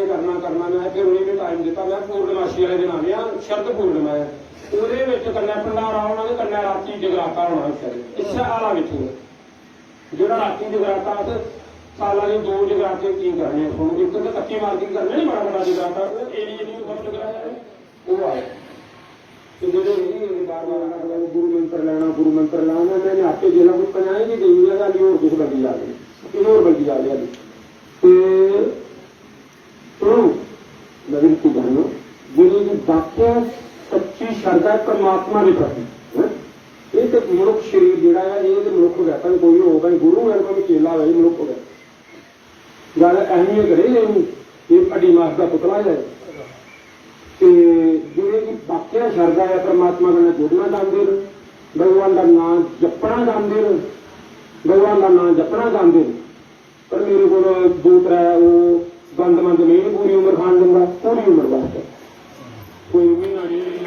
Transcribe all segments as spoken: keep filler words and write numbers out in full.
करना करना मैं फिर उ'नेंगी टाइम दित्ता। मैं पूर्णमाशी आह्ले दिन आ गेआ, शरद पूर्णिमा ऐ। ओह्दे बिच कन्नै भंडारा होना ते कन्नै रातीं जगराता होना। इस्सै हाला बिच जेह्ड़ा रातीं जगराता, अस साला दे दो जगराते की करने आं? इक ते कच्ची मालकी करने नी, बड़ा बड्डा जगराता, ओह् एरिया दी उप्पर जगराता ऐ, ओह् आए। ते जेह्ड़े नेईं, एह् बार बार आखदे, "गुरु मंत्र लैना, गुरु मंत्र लैना।" में आपे जेल्लै कोई पंजाहें दी देई ओड़ेआ, ते हाली होर कुछ बंडी जा दे, एह् होर बंडी जा दे हाली। ते सुनो, मैं विनती करना, जेह्ड़ी कि वाकया सच्ची शरधा ऐ परमात्मा दे प्रति, हैं? एह् ते मनुक्ख शरीर जेह्ड़ा ऐ, एह् ते मनुक्ख गै, भाएं कोई होग, भाएं गुरु होऐ, भाएं चेला होऐ, एह् मनुक्ख गै। गल्ल अहमियत रेही लेनी, एह् हड्डी मास दा पुतला ऐ। ते जेह्ड़े कि वाकया शरधा ऐ, परमात्मा कन्नै जुड़ना चांह्दे न, भगवान दा नांऽ जपना चांह्दे न, भगवान दा नांऽ जपना चांह्दे न, पर मेरे कोल दो त्रै ओह् गंद मंद नेईं, पूरी उम्र खान जंदा, पूरी उम्र वास्तै। कोई म्हीना डेढ़ म्हीना।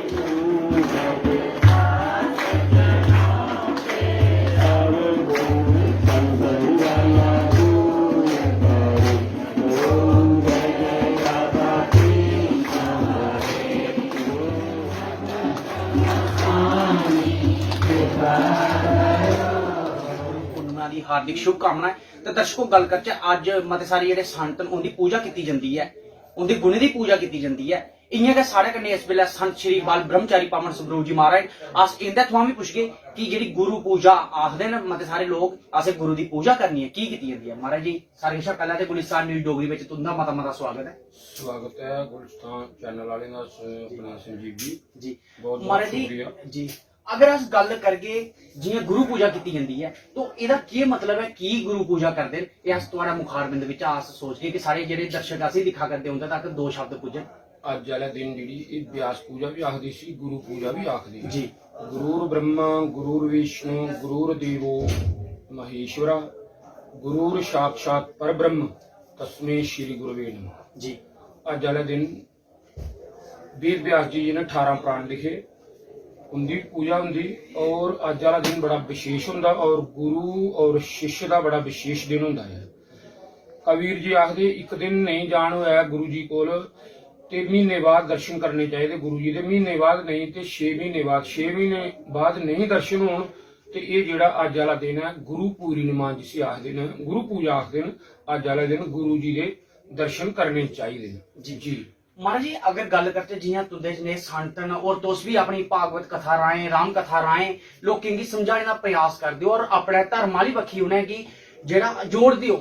पूर्णिमा दी हार्दिक शुभकामनाएं। ते दर्शकों, गल्ल करचै, अज्ज मते सारे जेह्ड़े संत न, उं'दी पूजा कीती जंदी ऐ, उं'दे गुणें दी पूजा कीती जंदी ऐ। इ'यां गै साढ़े कन्नै इस बेल्लै संत श्री बाल ब्रह्मचारी पावन स्वरूप जी महाराज, अस इं'दे थमां बी पुच्छगे कि जेह्ड़ी गुरु पूजा आखदे न मते सारे लोक, असें गुरु दी पूजा करनी ऐ, की कीती जंदी ऐ? महाराज जी, सारें कशा पैह्लें ते गुलिस्तान न्यूज डोगरी बिच तुं'दा मता मता स्वागत ऐ। स्वागत ऐ गुलिस्तान चैनल आह्लें दा, स-, अपना संजीव जी। जी। बहुत बहुत महाराज जी, शुक्रिया। जी, अगर अस गल्ल करगे, जि'यां गुरु पूजा कीती जंदी ऐ, तो एह्दा केह् मतलब ऐ, की गुरु पूजा करदे न? एह् अस थुआढ़ा मुखारबिंद बिच्चा अस सोचगे कि साढ़े जेह्ड़े दर्शक असेंगी दिक्खा करदे, उं'दे तक दो शब्द पुज्जन। अज्ज आह्ला दिन जेह्ड़ी एह् व्यास पूजा बी आखदी सी, गुरु पूजा बी आखदी। जी। गुरुर ब्रह्मा गुरुर विष्णु गुरुर देवो महेश्वरा, गुरुर साक्षात परब्रह्म तस्मै श्री गुरवे नमः। जी। अज्ज आह्ला दिन वेद व्यास जी ने ठारां पुराण लिखे, उं'दी पूजा होंदी। और अज्ज आह्ला दिन बड़ा विशेष होंदा और गुरु और शिष्य दा बड़ा विशेष दिन होंदा ऐ। कबीर जी आखदे, "इक दिन नेईं जान होऐ गुरु जी कोल ते म्हीने बाद दर्शन करने चाहिदे गुरु जी दे।" म्हीने बाद नेईं ते छे म्हीने बाद, छे म्हीने बाद नेईं दर्शन होन ते एह् जेह्ड़ा अज्ज आह्ला दिन ऐ, गुरु पूर्णिमा जिसी आखदे न, गुरु पूजा आखदे न, अज्ज आह्ला दिन गुरु जी दे दर्शन करने चाहिदे न। जी। जी। महाराज जी, अगर गल्ल करचै, जि'यां तुं'दे जनेह् संत न और तुस बी अपनी भागवत कथा राहें, राम कथा राहें लोकें गी समझाने दा प्रयास करदे ओ और अपने धर्म आह्ली बक्खी उ'नेंगी जेह्ड़ा जोड़दे ओ,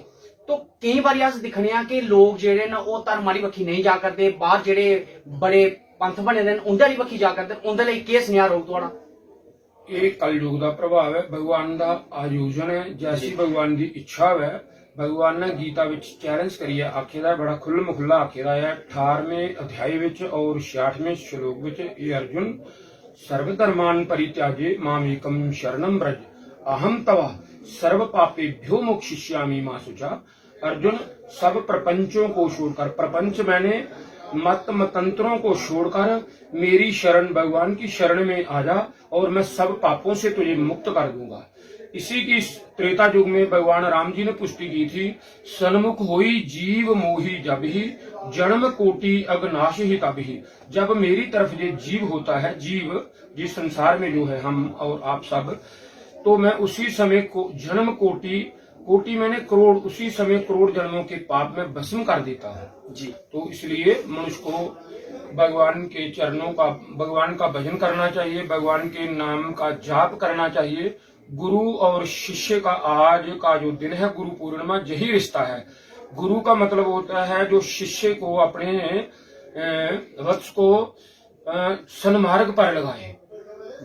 तो केईं बारी अस दिक्खने आं कि लोक जेह्ड़े न, ओह् धर्म आह्ली बक्खी नेईं जा करदे, बाह्र जेह्ड़े बड़े पंथ बने दे न, उं'दे आह्ली बक्खी जा करदे न, उं'दे लेई केह् सनेहा रौह्ग थुआढ़ा? एह् कलयुग दा प्रभाव ऐ, भगवान दा आयोजन ऐ। जैसी जी। भगवान दी इच्छा होऐ, भगवान ने गीता बिच चैलेंज करियै आखे दा ऐ, बड़ा खु'ल्ल-मुख'ल्ला आखे दा ऐ, ठारमें अध्याय बिच और छेआठमें श्लोक बिच, "हे अर्जुन, सर्व धर्मान परित्याज्य मामेकम शरणम ब्रज, अहम तवा सर्व पापेभ्यो मोक्षयिष्यामि मा शुचा।" अर्जुन, सब प्रपंचों को छोड़कर, प्रपंच मैंने मत मतंत्रों को छोड़कर मेरी शरण, भगवान की शरण में आ जा और मैं सब पापों से तुझे मुक्त कर दूंगा। इसी की त्रेता युग में भगवान राम जी ने पुष्टि की थी, "सन्मुख होई जीव मोही जब ही, जन्म कोटि अग नाश ही तब ही।" जब मेरी तरफ ये जीव होता है, जीव, जिस संसार में जो है हम और आप सब, तो मैं उसी समय को जन्म कोटि, कोटि मैंने करोड़, उसी समय करोड़ जन्मों के पाप मैं भस्म कर देता हूँ। जी। तो इसलिए मनुष्य को भगवान के चरणों का, भगवान का भजन करना चाहिए, भगवान के नाम का जाप करना चाहिए। गुरु और शिष्य का आज का जो दिन है, गुरु पूर्णिमा, यही रिश्ता है। गुरु का मतलब होता है जो शिष्य को अपने, अ, वत्स को, अ, सन्मार्ग पर लगाए,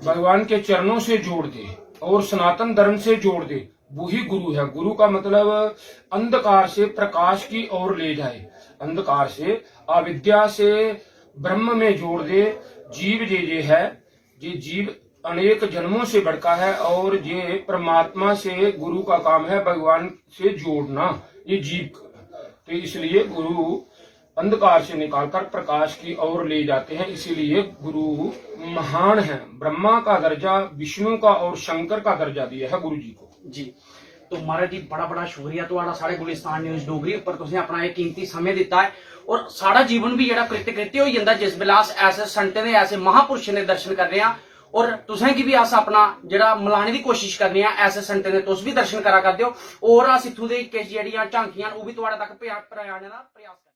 भगवान के चरणों से जोड़ दे और सनातन धर्म से जोड़ दे, वही गुरु है। गुरु का मतलब अंधकार से प्रकाश की ओर ले जाए, अंधकार से, अविद्या से ब्रह्म में जोड़ दे। जीव जे जे है, ये जीव अनेक जन्मों से बढ़का है और ये परमात्मा से गुरु का काम है भगवान से जोड़ना, ये जीव। तो इसलिए गुरु अंधकार से निकालकर प्रकाश की ओर ले जाते हैं, इसीलिए गुरु महान है। ब्रह्मा का दर्जा, विष्णु का और शंकर का दर्जा दिया है गुरु जी को। जी, तो महाराज जी, बड़ा बड़ा शुक्रिया थुआढ़ा साढ़े गुलिस्तान न्यूज़ डोगरी उप्पर तुसें अपना एह् कीमती समें दित्ता ऐ। और साढ़ा जीवन बी जेह्ड़ा कृतकृत्य होई जंदा जिस बेल्लै अस ऐसे संतें दे, ऐसे महापुरुषें दे दर्शन करने आं। और तुसें गी बी अस अपना जेह्ड़ा मलाने दी कोशिश करने आं, ऐसे संतें दे तुस बी दर्शन करा करदे ओ। और अस इत्थूं दे किश जेह्ड़ियां झांकियां न, ओह् बी थुआढ़े तक पजा-, पजाने दा प्रयास करने आं।